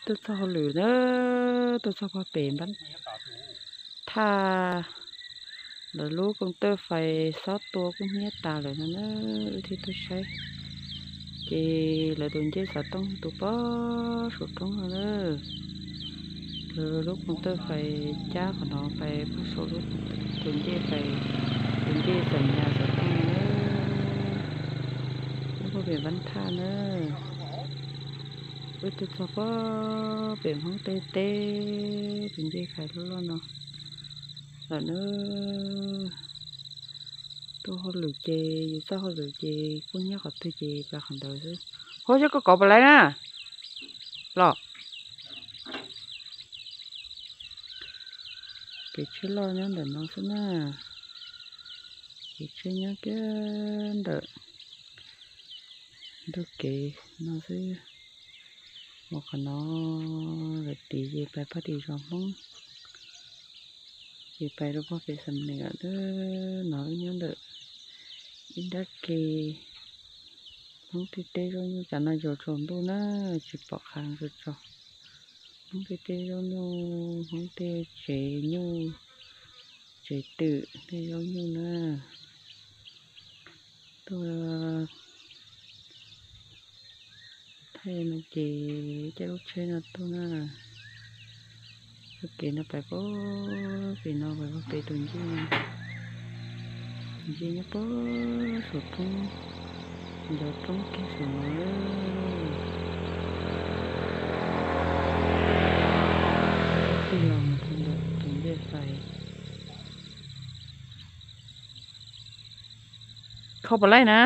Tuaj txog hauj lwm na, tuaj txog pem npab thaj, lawv lub koom tawj fais xob tua kub hnyiab tas lawm no na, wb thiaj tuaj saib. Ces lawv tus ncej xov tooj tus pem saum roob no na, lawv lub koom tawj fais cab qhov no pais pem saum lub tus ncej fais, tus ncej xam nyas xov tooj na, lub pem npab thaj na. Wb tuaj txog pem Hmoob tej teb, tus ncej fais loj loj no lawm na. Tuaj hauj lwm ces, yus txoj hauj lwm ces kub hnyiab qhov twg ces pais qhov ntawd xwb. Huab, saib koj kov puas laib na los. Kev tsheb loj nyob ntawm no xwb na. Kev tsheb nyob kiag ntawm ntug kev no xwb. Mus qhov no lawm tid ces pais pab tim zos Hmoob, ces pais rau pem xam nees lawm. No wb nyob ntawm ib nrab ke Hmoob tej teb zaub nyuj, cas no yog tsaus ntuj na, tsis pom qhov tsaus tsaus. Hmoob tej teb zaub nyuj, Hmoob tej tsev nyuj, tsev twm tej zaub nyuj na. Tuaj thaij no ces caij lub tsheb no tuaj na. Txoj kev no pais pem, pem no pais pem tus ncej, tus ncej nyob pem saum roob, ncov roob kiag saum no. Tig los mus rau ntawm tus ncej fais. Kho puas laib na?